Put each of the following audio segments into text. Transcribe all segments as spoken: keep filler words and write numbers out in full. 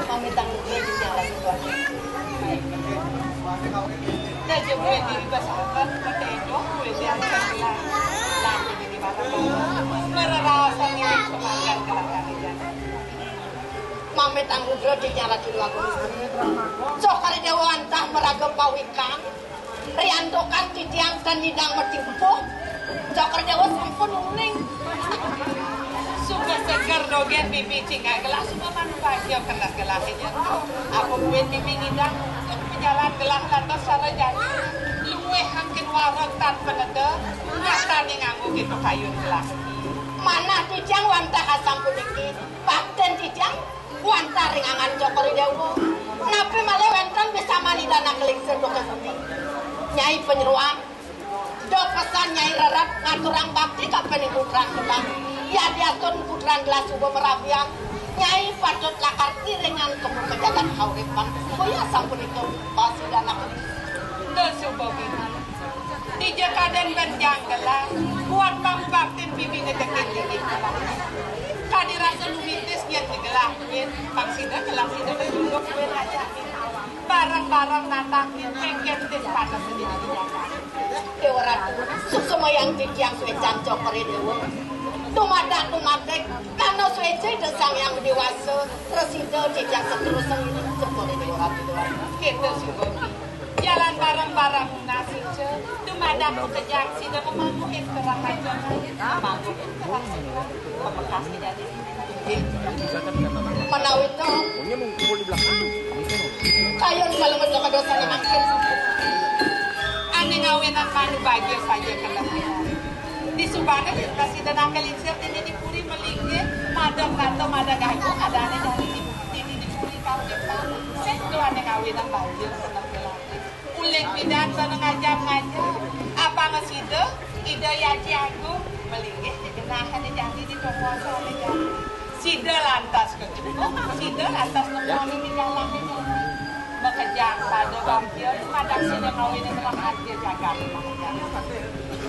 Mamitang luhur di tiang langit. Dah jebul diri basahabat, matedong, kulit yang sebelah. Lagi di mana? Mererasan ini kemakan kelangkang ini. Mamitang luhur di tiang langit. Cokor I Déwa wantah maraga pawikan. Riantukan titiang tan nyidang matimpuh, Cokor I Déwa sampun uning. Suba seger dogén pipi cingak gelah, suba manfaatnya kena gelahé nyentuh. Apa buin pipi ngidang, pajalan gelah lantas cara jani. Luwih angkin wareg tan peneda, ngastani nganggo kéto kayun gelah. Manah titiang wantah asampun niki, bakten titiang wantah ring anggan Cokor I Déwa. Napi malih wénten bisa mani danak lingsir duké bumi. Nyai Panyeroan, da pesan Nyai Rerep ngaturang bakti kapining putran gelah. Yadiastun putran gelah suba marabian, Nyai patut lakar iringang ka muka jagat kauripan. Boya sampun itu pasi danak lingsir. Da suba bina. Dija kadén benjang gelah, buat pangubaktin pipi ngedekin dini gelah. Kadi rasa lumitis nyén gelah, nyén pang sida gelah sida kajunduk kuwi aja. Bareng-bareng natakin pengkén tis panas sendiri di jagat. Déwa Ratu, suksmayang titiang suécan Cokor I Déwa. Dumadak dumadik, karna suéca Ida Sang Hyang Widhi Wasa, prasida titiang seterusing Cokor I Déwa Ratu. Kita suba. Jalan bareng-bareng ngasih ce, dumadak makejang sida ngemangguhin kerah aja. Ngemangguhin kerah sida. Pemekas kejadian ini. Menawi to, kayun kalau menjaga dosa anak. Ané ngawinang manu bagia saja kerah. Di subana di sida nangkal lingsir dini di puri malinggih, madang nata madang agung, adané dari dini di puri kau di puri. Sing tuh ané ngawinang bagia seneng gelati. Uling pidan sana ngajap-ngajap. Apanga sida, Ida Hyang Aji Agung, malinggih di genah ané jani di toko asalé jani. Sida lantas kejebuk, sida lantas nemoni di dalam itu. Makejang pada bagja, dumadak sida ngawinang raharja jagat.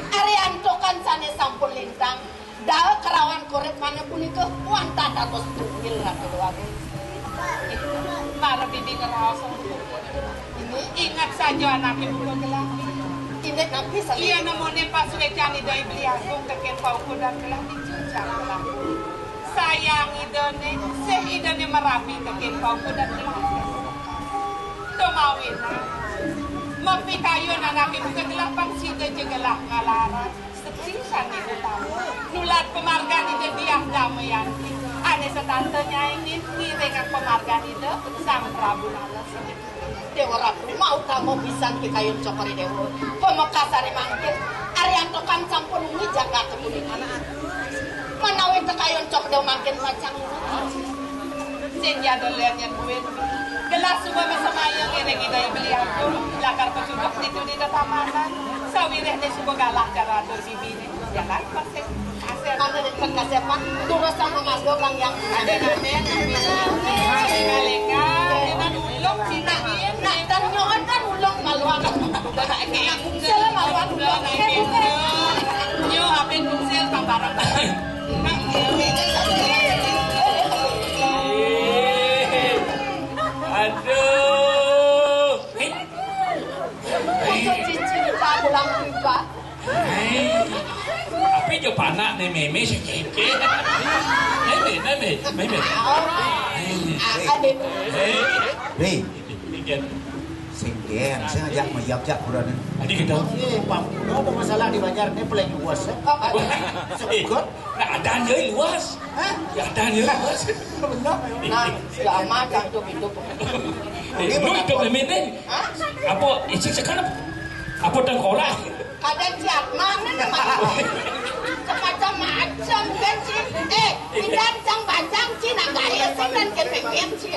Ari antukan sané sampun lintang, Daé kerawan kurip manah punika wantah dados tunggil Ratu Déwagung. Mara bibi ngraos. Inggih. Inget saja anaké buka gelah. Inggih napi sané? Iya nemoni pasuécan Ida I Beli Agung tekén paukudan gelah dicicak gelah. Sayang idané, sih idané marabi tekén paukudan gelah. Tumawinan. Mapikayun anaké buka gelah pang sida ja gelah ngalaran. Sedhi sané utama. Nulat pamargan Ida Diah Damayanti. Ané setata nyaingin ngiringang pamargan Ida Sang Prabu Nala Sena. Déwa Ratu, mautama pisan pikayun Cokor I Déwa. Pamekasane mangkin, Aryantokan sampun wengi jagat kepuningan. Menawi tekayun Cokor Déwa mangkin pacang Sing jadul lian nyén buin. Gelah suba masemaya ngiring Ida I Beli Agung, lakar pacunduk ditu di tetamanan. Sawiréhné suba galah karo atur bibiné. Jalan persik. Asih. Kasepan, terus sama Mas Gobang yang ada-ada yang ngambil. Nah, ulung, Cina, nah, dan nyoan kan ulung maluan. Salah maluan ulung. Nyo, apa yang kungsil, Bang Barang? Aduh. Cincin, Pak, pulang, Pak. Hei, tapi jo panak nih meme si keke. Meme, meme, meme. Hei, Apa deh? Hei, Ri, dikit. Sing gen, sing ajak mayap jak kurang. Tadi kita. Eh, Pak, ada masalah di Banjar, ini paling luas, ya. Eh, Sekut. Nah, ada aja luas. Hah? Ya, ada aja luas. Benar. Nah, selama jantung hidup. Eh, lu hidup meme nih. Hah? Apa isi sekarang? Apa tengkorak? Kadang siap mana nih, Mas? Macam-macam kan, Ci. Eh, pindah sang bajang, Ci, nak gaya sih dan kepengen, Ci.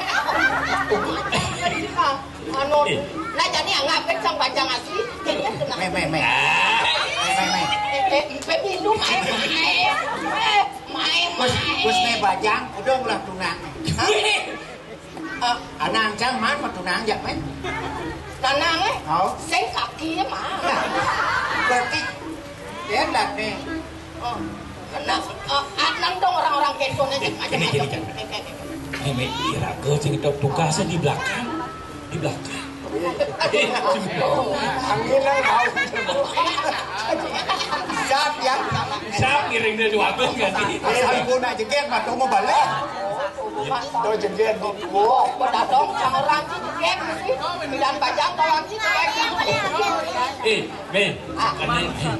Anu, Eh. Nah, jadi anggap sang bajang asli. Jadi kan kena. Meh, meh, meh. Meh, meh, meh. Eh, eh, empe minum, eh, eh, eh, main, Bos, main. Bos, nih bajang, udah ulah tunang. Hah? Eh, Anang cang man mah tunang jak, meh. Tanang, eh. Oh. Sing kaki, mah. Berarti dia nih. Oh. Nah, eh, ah, nang dong orang-orang kento nih, macam-macam. Gini, gini, gini. Ini iraga sing itu tugasnya di belakang. Di belakang. Angin yang tahu. Siap ya. Siap ngiring dia dua tuh ganti. Asal guna jeget mah tuh mau balik. Tuh jeget di dua. Pada dong sama orang sih jeget sih. Dan bajang orang sih jeget. Eh, Meh, ah, ini, eh.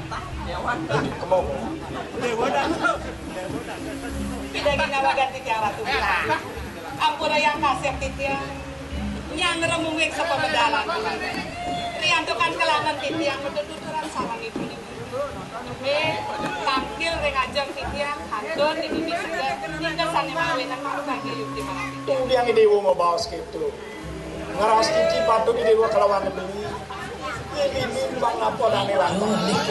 Pidaging nawagan titiang Ratu Bintang. Ampura yang kasih titiang. Nyang remunging sepemedalan. Riantukan kelangan titiang metuturan sarang ibu. Meh, tangkil ring ajeng titiang, kantun di bibir seger, nika sane mawinan marubahnya yukti marapit. Tunggiang Dewa mabaos keto. Ngeras cici patut di Dewa kelawan beli. Ini bang apa dane lantas.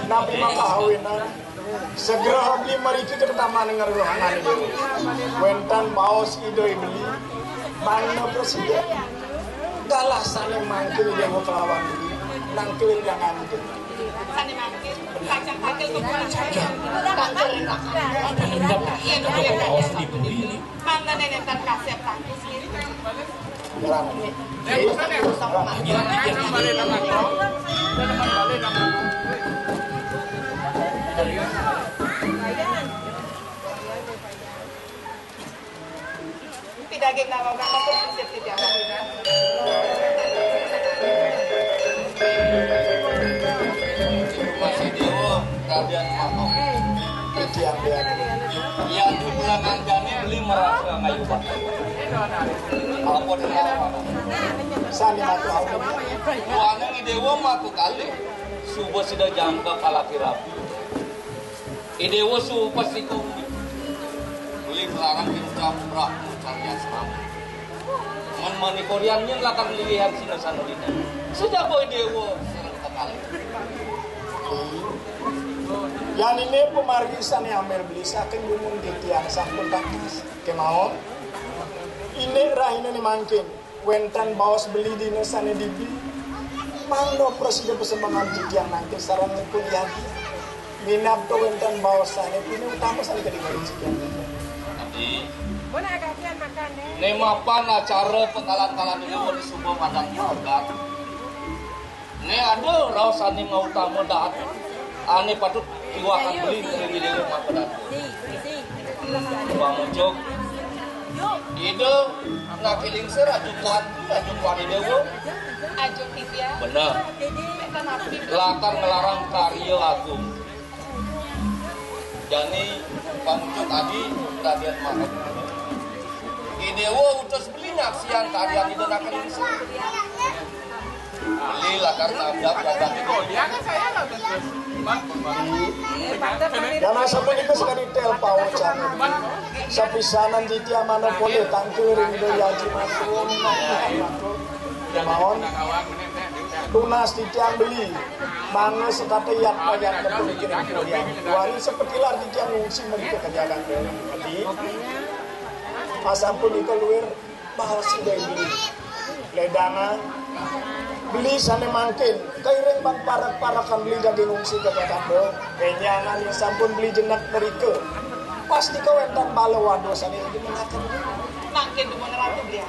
Nabi maka awena. Segera beli mariki ke taman ngeruhangan. Wenten baos ide beli. Mana presiden. Galah sane mangkil Dewa kelawan beli. Nangkil jangan itu. Sane mangkil. Kacang tangkil kukulan. Apa ndak? Apa ndak? Baos dibeli. Mangga nenten kasep tangkis niki. Pidaging nawagan masuk sisip titiang. Masih Dewa, kalian maaf. Titiang dia. Yang dipulang anjane beli merasa ngayu batu. Apa dengan apa? Sani matu apa? Buana ngi Dewa matu kali. Suba sida jangka kalaki rabi. I Dewa suba siku. Beli melarang kita Brahma Carya Selama. Men manikorian nyen lakar lilihan sina sanurina. Sejaba i Dewa sareng kekalih. Yan ini pamargi sane amel beli saking dumun titiang sampun tangkis. Kemawon. Ini rahina ni mangkin. Wenten baos beli dina sane dibi. Mangda prasida pasembangan titiang nangkis sareng kuliah. Minab to wenten baos sane pini utama sane kedingin titiang. Adi. Mana ada kian makan deh. Ne mapan acara pekalan-kalan ini wali suba madang magat. Ne ada raos ane mautama dahat. Ane patut diwakan beli ring Dewa maka dahat. Pamucuk. Ida naki lingsir ajukan, ajukan Dewa. Ajuk titiang. Bener. Lakar ngelarang karya agung. Jani pamucuk adi raden mahal. I Dewa utus beli nyaksian karya ida naki lingsir. Beli lakar nabrak dagang. Yang sapunika sakadi tel paocan. Sapisanan titiang manah polih tangkil ring Ida Aji Matua. Maon. Tunas titiang beli, mangda setata yat payat lepun kiring kuliah. Wali sepetilar titiang ngungsi mrika ka jagat Bali. Asapunika luir baos Ida beli. Ledangan beli sane mangkin, kairing ban parek-parekan beli jagi ngungsi ka jagat Bali. Kenyangan yen sampun beli jenek mrika. Pastika wenten bala wadon sane udi mengaken. Mangkin dumun Ratu beli.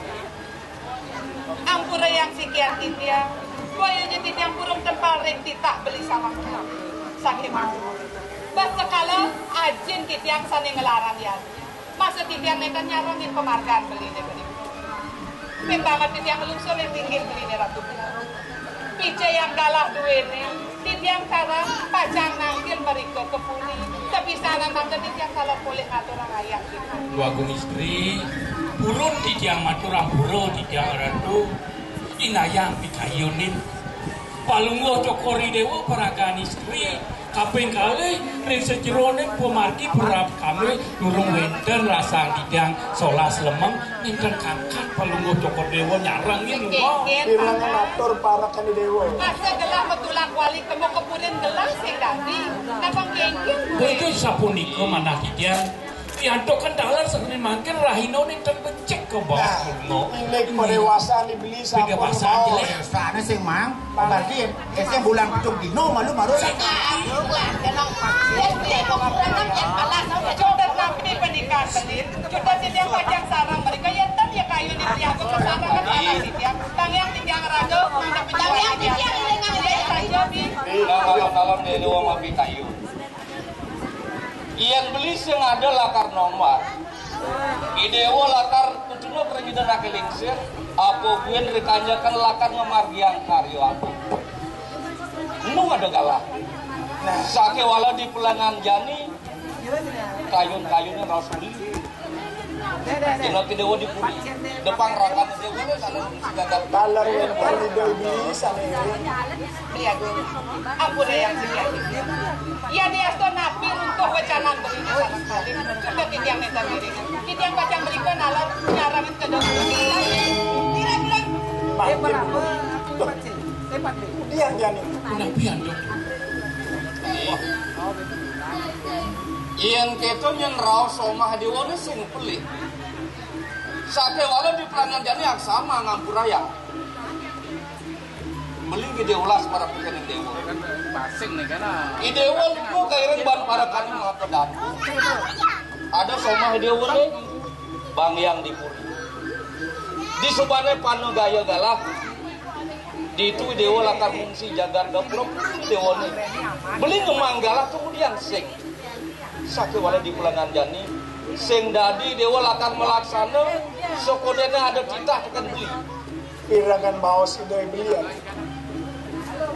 Ampurayang sikian titiang, boya ja titiang purun tempal ring titah beli samangkin. Saking mau. Bas sekala ajin titiang sane nglarang yan. Masa titiang nenten nyarengin pamargan beline beli. Pin banget titiang nglungsur ring linggih beline Ratu beli. Picayang galah duene, titiang karang pacang nangkil mrika ka puri. Sapisanan mangda titiang kala polih ngaturang ayah titiang. Agung Istri, purun titiang matur ampura titiang Ratu, indayang pikayunin. Palungguh Cokor I Dewa paragan istri, kaping kalih ring sajeroning pamargi parab kami durung wenten rasang titiang solas lemeng, nenten kangkat Palungguh Cokor Dewa nyarengin lunga. Pirengang atur parekan I Dewa. Masa gelah matulak wali kemo kapurin gelah sing dadi. Napa kengken? Begitu sapunika manah titiang. Yantokan dalan sakadi mangkin rahina nenten becik ka bawah. Nah, lunga. Indik padewasan I beli sampun. Padewasan mau. Jelek. Sane sing mang, berarti sing bulan pitung dino malu maru. Cutet napi panikah belit, cutet titiang pacang sareng mrika, yen ten ya kayu di tiang, sareng kan panas titiang. Tang yang titiang raga, tang yang titiang ringan ya saja, Bi. Di dalam-dalam di luar mapi kayu. Yen beli sing ada lakar nombar, I Dewa lakar tutunuk ring Ida Nake Lingsir, apa buin rikanjakan lakar ngamargiang karya apa. Enu ada galah. Nah, sakewala di pelengan jani, kayun-kayunnya raos beli. Dina Kidewa di puri, depang rakan Dewa ne, kalau sejagat. Taler wenten Ida Iblis sane. Beli Agung. Ampun, Eyang Siti Agung. Yadiastu napi runtuh wecanan beli sareng kalih, cukup titiang nenten ngiring. Titiang pacang mrika nalar nyarengin kedua. Kira-kira. Makin. Dian jani. Napi antuk. Yen keto nyen raos somah Dewa ne sing pelih. Sakewala di pelengan jani aksama ngampurayang. Beli Ida Ulas para peken Dewa. Basing nih kan. Ida Dewa lupa kairing ban para kanu apa datu. Ada somah Dewa ne, Bang Hyang di puri. Di subane panegaya galah. Ditu Dewa lakar ngungsi jagat gaprok Dewa ne. Beli ngemang galah kemudian sing. Sakewala di pelengan jani, sing dadi Dewa lakar malaksana, sakodene ada titah teken beli. Pirengang baos Ida beli.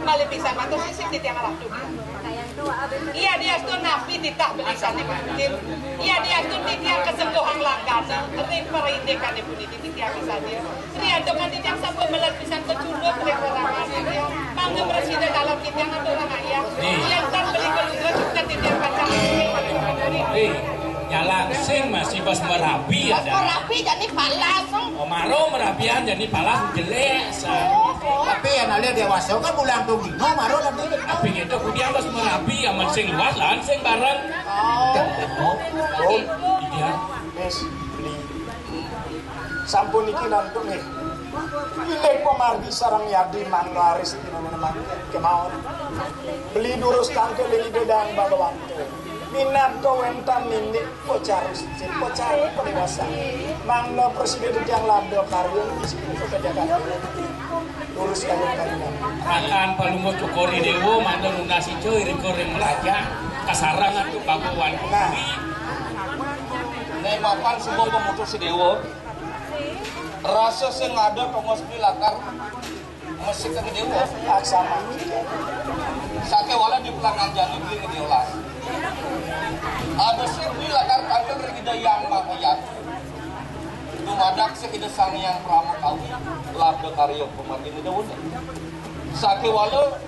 Malih pisan matur sisip titiang Ratu. Yadiastu napi titah beli sane mangkin. Yadiastu titiang kasengguhang langgana, ring parindikane puniki titiang sadia. Riantukan titiang sampun melet pisan kacunduk ring werangan titiang. Mangga prasida dalam titiang aturang ayah. Nih. Yen tan beli kalungguh cukup titiang pacang. Eh, nyalang sing masih bas merabi ya, dah. Merabi jani palas, oh. Oh, maro merabian jani palas jelek, sa. Oh, oh. Tapi yen alih dewasa kan bulan tungino maro tapi. Tapi gitu, kudiang bas merabi, amun sing luas lan sing bareng. Oh. Oh. Iya. Wis, beli. Sampun niki nantu nggih. Pilih pamargi sareng yadi mangga aris tinamana mangga kemawon. Beli durus tangke lili dedang Bhagawanta. Minab kawéntan nini pacarus, pacaru pariwasa. Mangga prasida titiang labda karya, prasida jagat. Durus kawéntan. Akan palungguh Cokor I Dewa, mangga nunas ica irika ring melajah, kasarang antuk Bhagawan Putri. Né mapan suba pamutus Dewa. Rasa sing ada tongos ni lakar mesik ka Dewa. Aksama. Sakéwala di pelangan jani beli ka Dewa. Ada sing beli lakar tampil ring Ida Hyang Mahayat. Dumadak sing Ida Sang Hyang Parama Kawi, labda karya pamargin Dewa. Sakéwala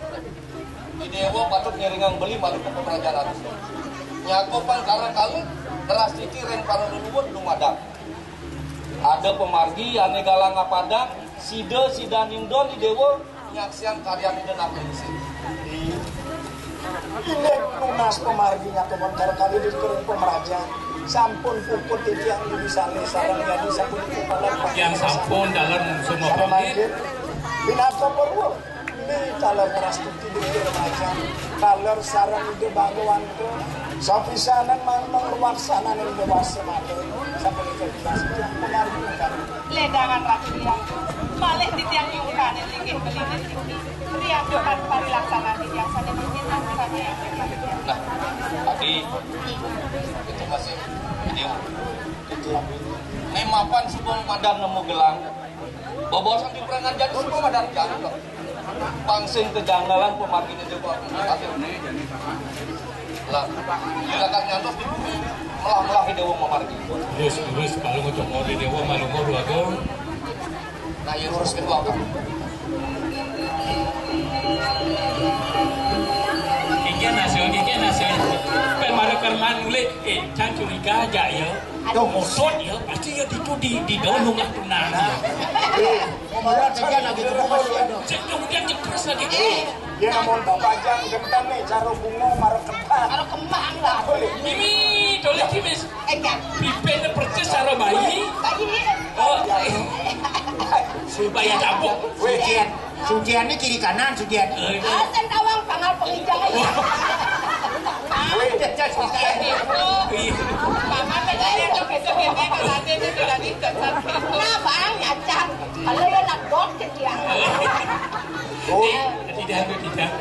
I Dewa patut ngiringang beli malu ka pamrajan. Nyakup pangkara kalih, drastiti ring para leluhur dumadak. Ada pamargi ané galang apadang, sida sidaning don I Dewa, Nyaksian karya Ida Nangkring sih. Inggih nunas pamargi ngatur kali di kering pemeraja. Sampun puput titiang di bisane sareng jadi sampun puput. Yang sampun dalam semua. Sareng pamit. Mangkin. Pinaka purwa. Ini taler prastuti di kering pemeraja. Taler sareng Ida Bhagawanta. Sapisanan mang mangruwaksanane dewasa mate. Sampun ikhlas pamargi kali. Ledangan Ratu Hyang, malih titiang nyungkanin linggih beliné niki. Riantukan parilaksanan titiang sané mangkin aturane. Nah, tadi itu masih video. Né mapan suba madan nemu gelang. Bobosan di perangan jani suba madan jani kok. Pang sing kejanggalan pamargine coba. Lah, silakan nyantos di bumi, melah-melah Dewa mamargi. Terus, terus, Palungguh Cokor di Dewa Malungur Luagung. Nah, ya, terus kedua apa? Iki nasional, iki nasional. Pemara kerman mulai, eh, jangan curiga aja ya. Tuh, ngosot ya, pasti ya itu di, di daun nungak tunang ya. Iya. Ngomong aja lagi tuh, Mas, ya, dong. Cek dong, dia cepres lagi. Iya, namun Pak Bajang, gentan nih, cara bunga, marah kembang. Marah kembang lah. Boleh. Mimi, boleh, Kimis. Enggak. Pipen persis cara bayi. Bayi. Oh, bayi tabuk. Weh, Kian. Sujiannya kiri kanan, Sujian. Eh. Ah, sing tawang pangal penginjai. Wih. Paman tadi itu besok ini kalau nanti itu tadi. Nah, Bang, nyacat. Kalau ya nak dot ke dia. Oh. Tidak, tidak.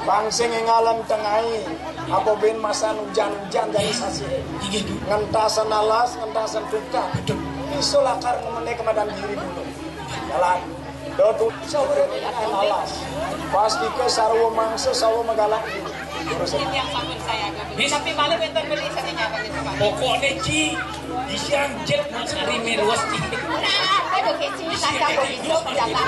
Bang sing ngalam tengai. Apa ben masan hujan-hujan dari sasi. Iya, Du. Ngentasan alas, ngentasan tukang. Betul. Iso lakar ngemene kemadan diri dulu. Jalan. Dotu sawere alas. Pastike sarwa mangsa sawa magalak. Terus yang sampun saya agak. Bis. Tapi malah bentar beli saya nyapa gitu, Pak. Pokoknya, Ci, isian jet Mas Ari Melwasti. Nah, ada kecil saja kok bisa jalan.